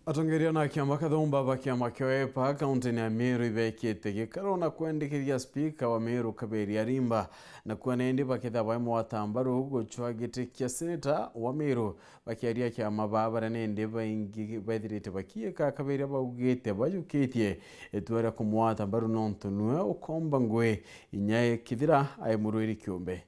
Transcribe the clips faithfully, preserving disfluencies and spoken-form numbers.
Atongeria na kiama kathumba ba kiama kia Wiper kaunti-ini ya Meru ibekite gikaro na kwendikithia spika wa Meru Kaberia Limba, na kuona indi bakethira bai mwatambaru gucwa giti kia seneta wa Meru. Bakiaria kiama baa baria nindi baingi bethirite bakiika Kaberia baugite bajukitie itua ria kumwata mbaru nontu niwe ukomba ngui inya kithira ai murwiri kiumbe.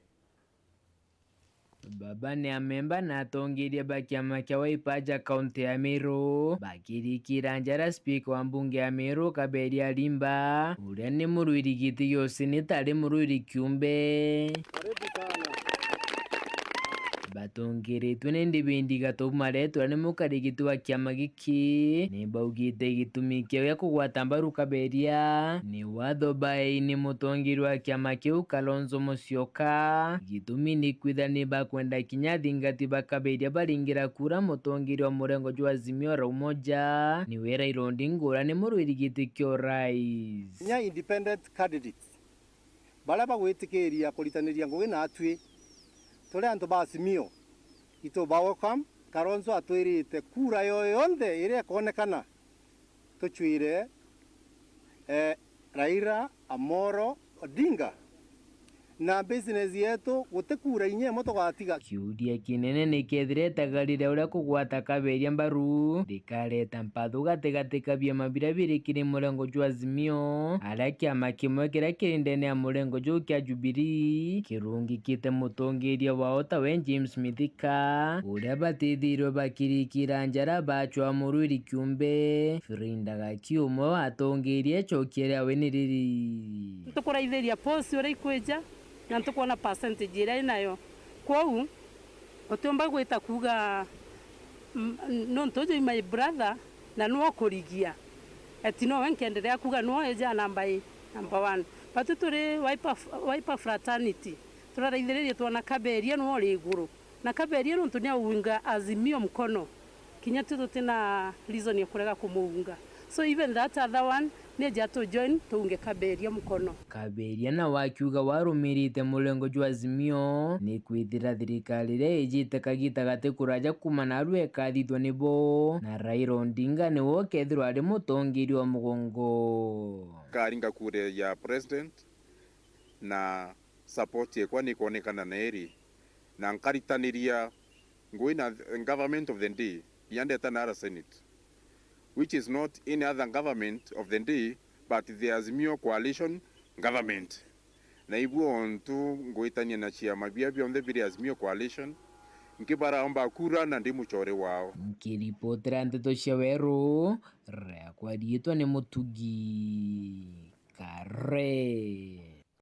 Baba ni amemba na atongeria ba kiama kia Wiper ja kaunti ya Meru bakirikira njara spika wa mbunge ya Meru Kaberia Limba, uria ni murwiri giti gia useneta ari murwiri kiumbe. Batongeretwe ni David Gatuma Maretu uria ni mukari giti wa kiama giki, ni baugite gitumi kiao gia kugwata mbaru Kaberia ni watho baeini mutongeria wa kiama kiu Kalonzo Musyoka. Gitumi ni kwithira ni bakwenda kinya athingati ba Kaberia baringira kura mutongeria wa murengo jwa Azimio Raila Odinga niwe Raila Odinga uria ni murwiri giti kia urais. Kinya independent candidates baria bagwitikiria kuritaniria ngugi naatui, turi antu ba Azimio, itu ba welcome. Kalonzo atwirite kura yo yonthe iria ikonekana tucwire, eh, Raila Amolo Odinga, na business yetu guti kura inya imwe tugatiga. Kiuria kinene ni kethira itagari ria uria kugwata Kaberia mbaru rikareta mpathu gatigati ka biama biria biri kiri murengo jwa Azimio, aria kiama kimwe kiria kiri ndene ya murengo juu kia Jubilee kirungikite mutongeria wao tawe James Mithika, uria batithirwe bakirikira njara bacwa murwiri kiumbe. Frinda Gaki umwe wa atongeria ecokia riawe ni riri. Ntukuraithiria post uria ikwija na ntukwona percentage iria inayo. Kwou utiumba gwita kuuga, mm, nontu uju i my brother na nwe ukurigia, eti nowe nkenderea kuuga nwe eja namba i, number one. Batu turi Wiper, Wiper fraternity, turaraithiririe twona Kaberia nwe uri iguru. Na Kaberia nontu ni aunga Azimio mkono, kinya tu tutina reason ya kurega kumuunga. So even that other one, ni eja tu join tuunge Kaberia mkono. Kaberia nawe akiuga warumirite murengo jwa Azimio, ni kwithira thirikari iria ijite kagita gati kuraja kuuma narua ikathithua nibo, na Raila Odinga niwe ukethirwa ari mutongeria wa mugongo. Karinga kura ya president na support yekwa ni ikwonekana na iri, na nkaritaniria ngui na government of the day, kinya ndeta nara Senate, which is not any other government of the day but the Azimio Coalition government. Na ibu ontu ngwitania na ciama bia bionthe biri Azimio Coalition, nkibaraomba kura na ndi mucore wao. Nkiripotera nteto cia Weru, riakwa riitwa ni Mutugi Kare.